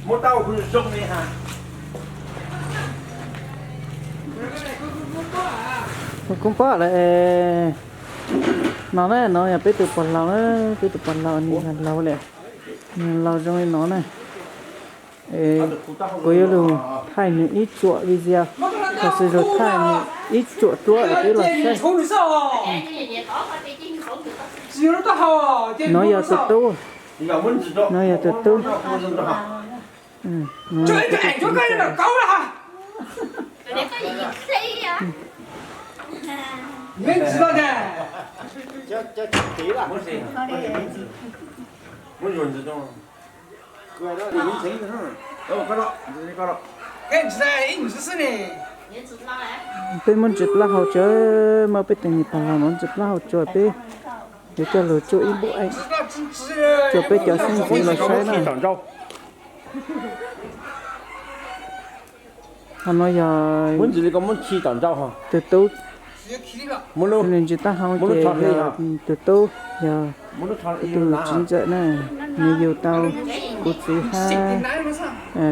Muab tau zoo li ha. Kuv koob pob lawm. No na, no yog peb tus pog laus na, peb tus pog laus nws yog laus lawm, nws laus zoo li no na. Kuv yuav lug thaij nws ib tsuam video, los sis lug thaij nws ib tsuam duab es peb los saib. No yog tus tub, no yog tus tub. Peb muab ntsis plaub hau tso, muaj peb tus niam pog laus no ntsis plaub hau tso, peb yuav coj lug tsuj ib npub eev, tsuj peb cov xeeb ntxwv los saib na. Ho no yog tus tub, nws ntsis taub hau ces yog tus tub, yog tus txiv ntxawm na, nws yug tau kuv txiv hab,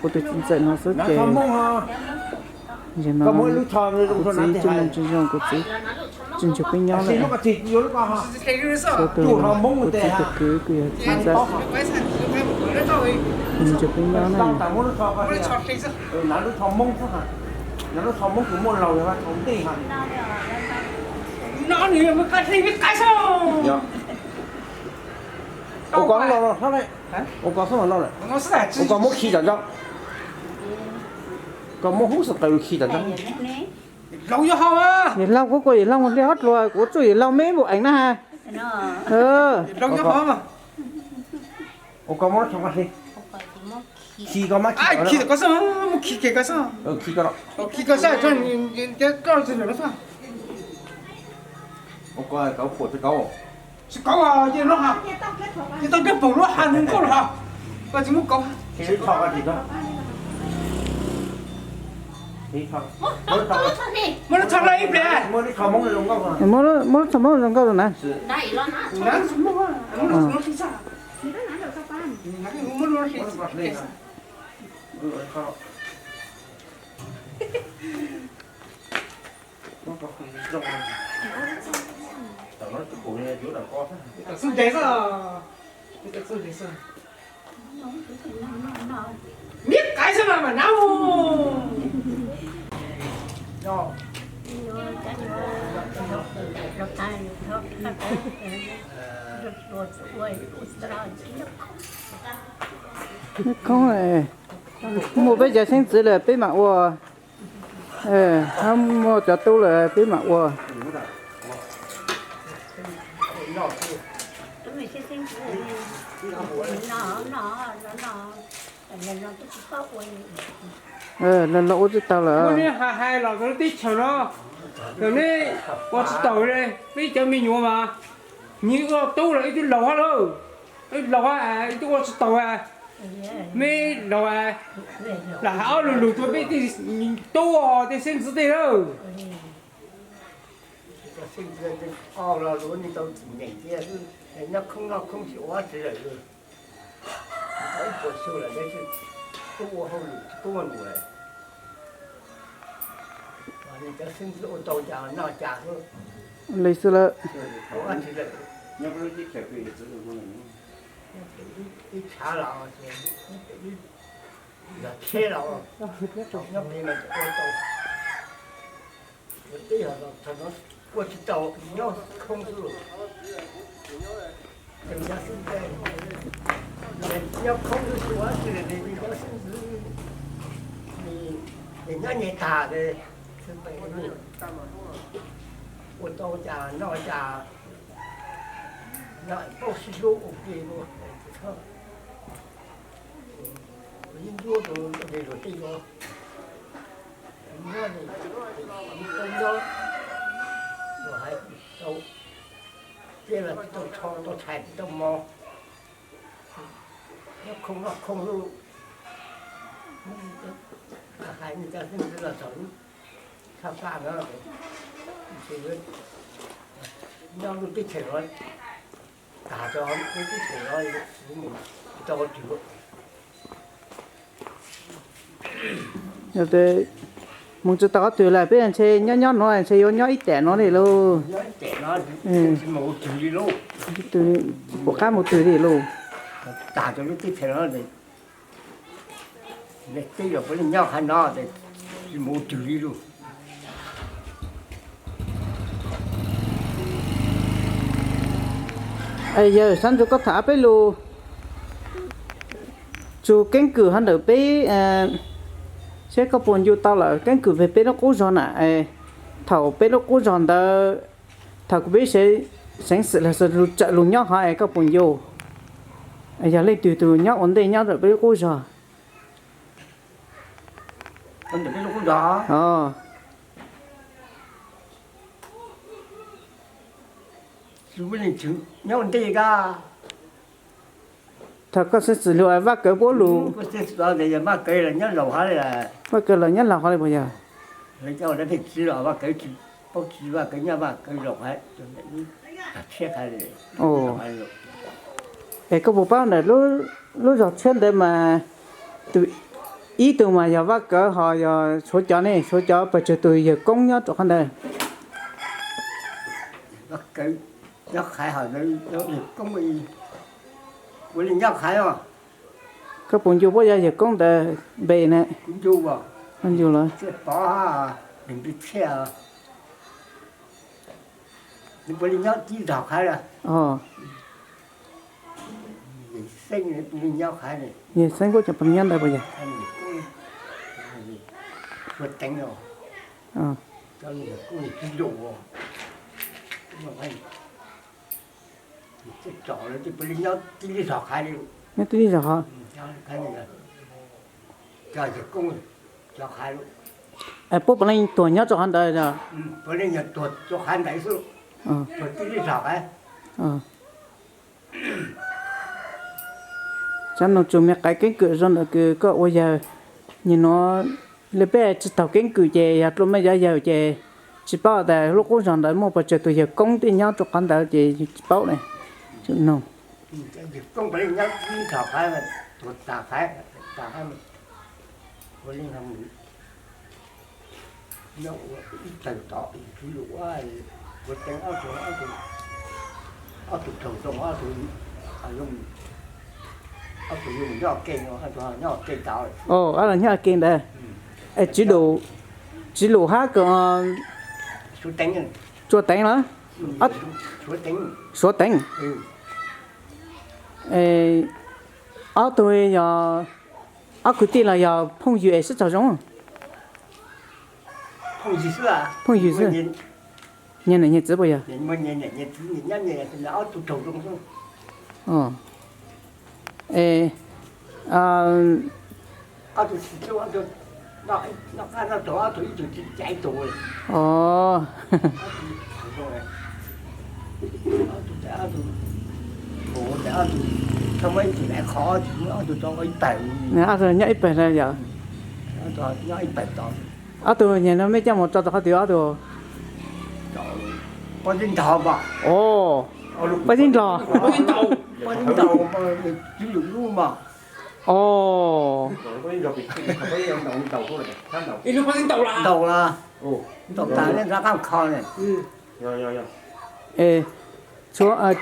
kuv tus txiv ntxawm no xwb ces, no kuv txiv coj mus tsis zoo, kuv txiv tsis nrug peb nyob lawm. Kuv tus, kuv txiv tus kwv kws yog txiv ntxawm, nws tsis nrug peb nyob na. Ua koj muab khi tom ntsa, koj muab hub xab qw khi tom ntsa. Yawm Laug, kuv kuas Yawm Laug mus hle ob dluas, kuv tsuj Yawm Laug me npum eev na ha. Ua koj muab khi, khi koj mas khi, khi koj xwb, khi koj xwb, khi koj xwb. Ua koj kauv puas tsis kauv? Tsis kauv, ces tau dej poom lub ha nkauj los ha, koj tsis muab kauv. Muab lub txhos hlo ib pliag. Muab lub txhos Hmoob zoo nkauj na. Xwb ntev xwb, xwb ntev xwb. Miab qaib xwb mas mam nab. Khoob, muaj peb cov xeeb ntxwv lawm peb mam ua. Muaj cov tub lawm peb mam ua. Los los ua tsis tau lawm. Muab neb hais hais los rau lub teb chaws no, kom neb ua tsis taus li. Peb cov me nyuam mas, nws ua tub los ib tug laus hab lauj, ib laus hab ib tug ua tsis taus. Meb laus lam hais ob lus lus rau peb tej tub tej xeeb ntxwv tej lawm. Cov xeeb ntxwv tej qau los luag yeej tau txim neej thiab, nyob khoob noj khoob tsis ua dab tsi lawm. Tau ib puas xyoo lawm tab sis tub ua hauj lwm tsis pub ua num lawm. Cov xeeb ntxwv ua tau cas noj cas xwb. Li xwb lawm. Ua dab tsi lawm. Ib tshav los, yog tsheb los, nyob pem mas ua tau. Ua teb los thaum no ua tsis tau, nyob khoob xwb los. Nyob khoob xwb tsis ua dab tsi li, nyob xwb xwb. Nws nyob nyem tag li, ua tau cas noj cas, noj paub sib hlub ua ke. Yeej ncuab rau luag tej yuav nyob, tau nyob, luag hais tau, tej los tsis tau tsho tau tshais tsis tau mov, nyob khoob noj khoob xwb. Hais nws cov xeeb ntxwv los txog lub tshaj paj no, nyob lub teb chaws no, Mus tsis tau qhov twg lawm, peb ntshe nyob nyob no ntshe yuav nyob ib tam no li lauj. Pom qab mus twg li lauj. Yawg Xab Ntsuag, koj tham peb lus txug keeb kwm hov ntawm peb, seb koj puas ncu tau lawm keeb kwm peb lub qub zog na. Thaum peb lub qub zog ntawd, thaum kuv peb seev xwm los lug tsawm lug nyob hov es koj puas ncu, yog leej twg tug nyob ua ntej nyob ntawm peb lub qub zog? Thaum koj xeev xwm lug Vaj Kawv puab lug, Vaj Kawv los nyob laus hov li puas yog? Es koj puas paub ntawm lub zog tshiab ntawd mas ib tug mas yog Vaj Kawv ho yog tshuav cov ne, tshuav cov pes tsawg tus yawg koob nyob rau qhov ntawd? Koj puas ncu puab cov yawg koob ntawd npe na? Ncu lawm. Yawg Xeeb puab cov puas nyob ntawd puas yog? Nyob tib lub zog hov. Puab puav leej tuag nyob rau qhov ntawd. Tsab noog txug me qais keeb kwm zoo ntawm kws koj ua yawg, nim nuav le peb tsi taug keeb kwm ces yog dlua mej cov yawg ces tsi paub tas lub qub zog ntawd muaj puas tsawg tug yawg koob tej nyob rau qhov ntawd ces tsi paub ne. Noog. Ob tug nyob ke ntawd. Txiv Lum hab Tsua Teev los? Suav Teev. Ob tug yog ob kwv tij los yog phooj ywg es sib txog zoo? Phooj ywg xwb. Nyias niam nyias txiv puas yog? Ob tug nyob ib pawg na yog? Ob tug nyias no mej coj mus tso rau qhov twg ob tug? Paj Tib Nrog.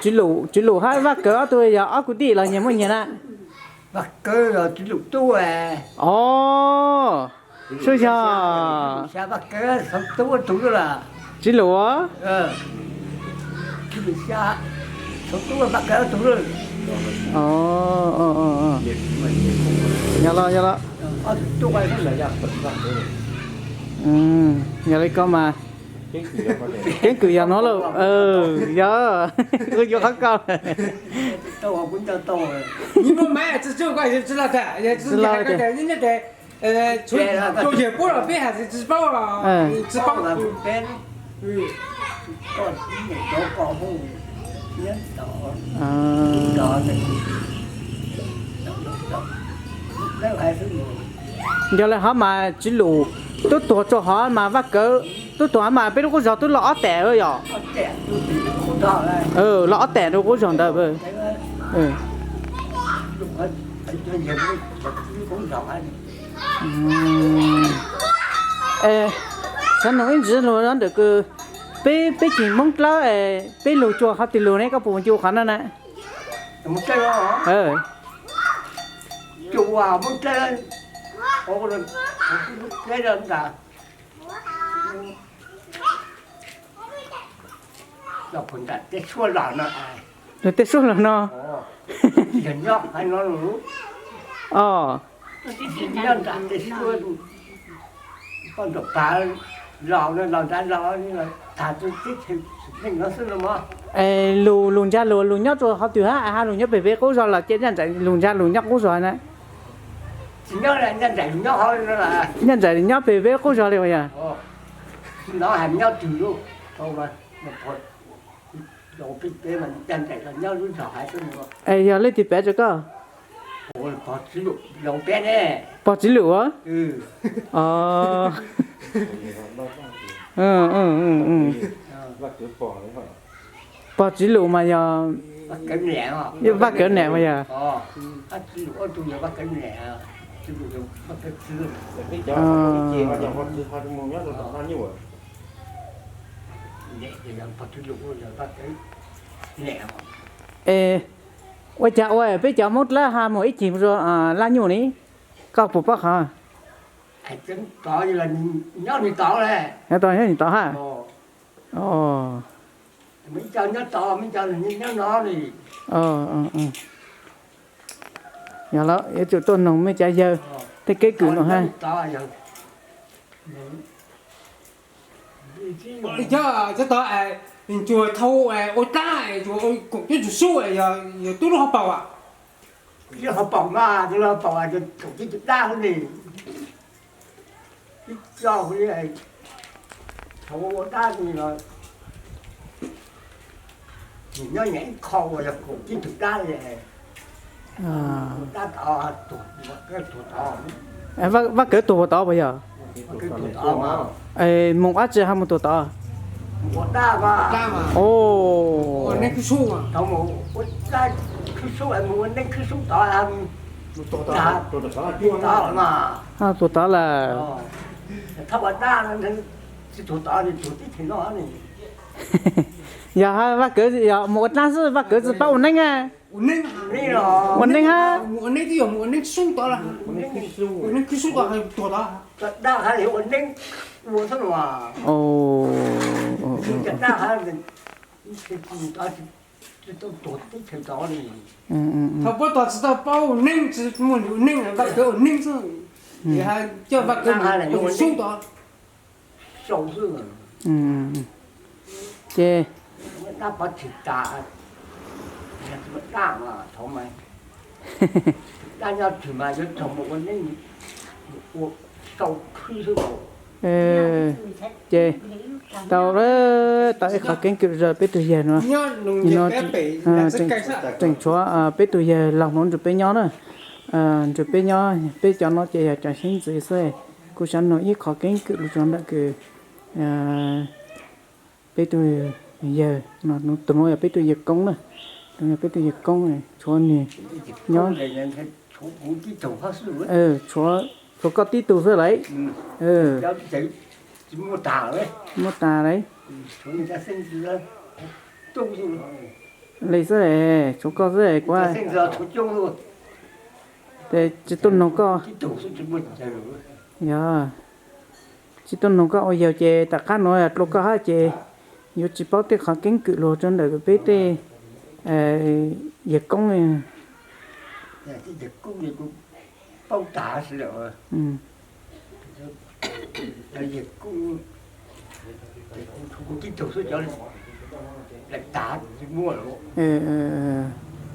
Txiv Lum hab Vaj Kawv ob tug yog ob kwv tij los nyias muaj nyias na? Os, sub yog Txiv Lum. Yog los, yog los. Yog li ko mas keeb kwm yog no lauj. Yog, kuv yuav qhov koj. Yog li hov mas Txiv Lum tub tuag rau hov mas Vaj Kawv tub tuag hov mas peb lub qub zog twb loj ob tam yog? Los ob tam rau qub zog ntawd. Xav nug ib ntsis lug ntawm kws peb, peb ceg Moob Dlawb, peb lug cua qhov twg lug ne, koj puas cua qhov no na? Lug tej suab los no. Os, lug, lug ntsaj lug lug nyob rua qhov twg hab, hab lug nyob peg peb qub zog los ces ntsaj ntseg lug nyob rua qhov nyab qub zog na? Ntsaj ntseg nyob peg peb qub zog li as yog? Es yog leej twg piav rua koj? Pog Txiv Lum as? Pog Txiv Lum mas yog Vaj Kawv niam mas yog. Es ua cas ua peb cov Moob Dlawb ha mus ib ceg rua Laj Nyuj ne? Koj puas paub qhov? Nyob tod nyob tod hab. Yog lawm, yuav tsum tuaj noog mej cov yawg tej keeb kwm no hab. Cov tod thaum ua dab, kaum cuaj caum sub, yog tub lub hauv paus as? Lub hauv paus mas, lub hauv paus kaum cuaj caum dab ne. Ib co li, thaum ua dab no, nws nyob nyav ib qho uas yog kaum cuaj caum dab li. Vaj Kawv tuag puas tod puas yog? Mus dab tsi ho mus tuag tod? Tuag tod lawm. Yog Vaj Kawv yog mus ua dab xwb, Vaj Kawv tsi paub ua neeb a? Ua neeb hab. Thaum puab tog tsi tau paub ua neeb, tsi muaj lwm ua neeb, Vaj Kawv ua neeb xwb. Coj Vaj Kawv mus ua sub tod. Ces ces tau, tau ib qho keeb kwm rua peb tug yawg no, tseem tshuav peb tug yawg laug nuav nrug peb nyob na. Nrug peb nyob, peb cov no ces yog cov xeeb ntxwv xwb. Kuv xav nug ib qho keeb kwm lug rua ntawm kws peb tug yawg, tus nuav yog peb tug yawg koob na, tus nuav yog peb tug yawg koob, tshuav nwg nyob, tshuav koj tib tug xwb lawm. Muaj tas lawm. Li xwb, tshuav koj xwb kuv tsi tuaj noog koj. Yog tsi tuaj noog koj ua yawg ces tom qab nuav dlua koj hab ces yuav tsi paub tej qhov keeb kwm lug rua ntawm peb tej yawg koob.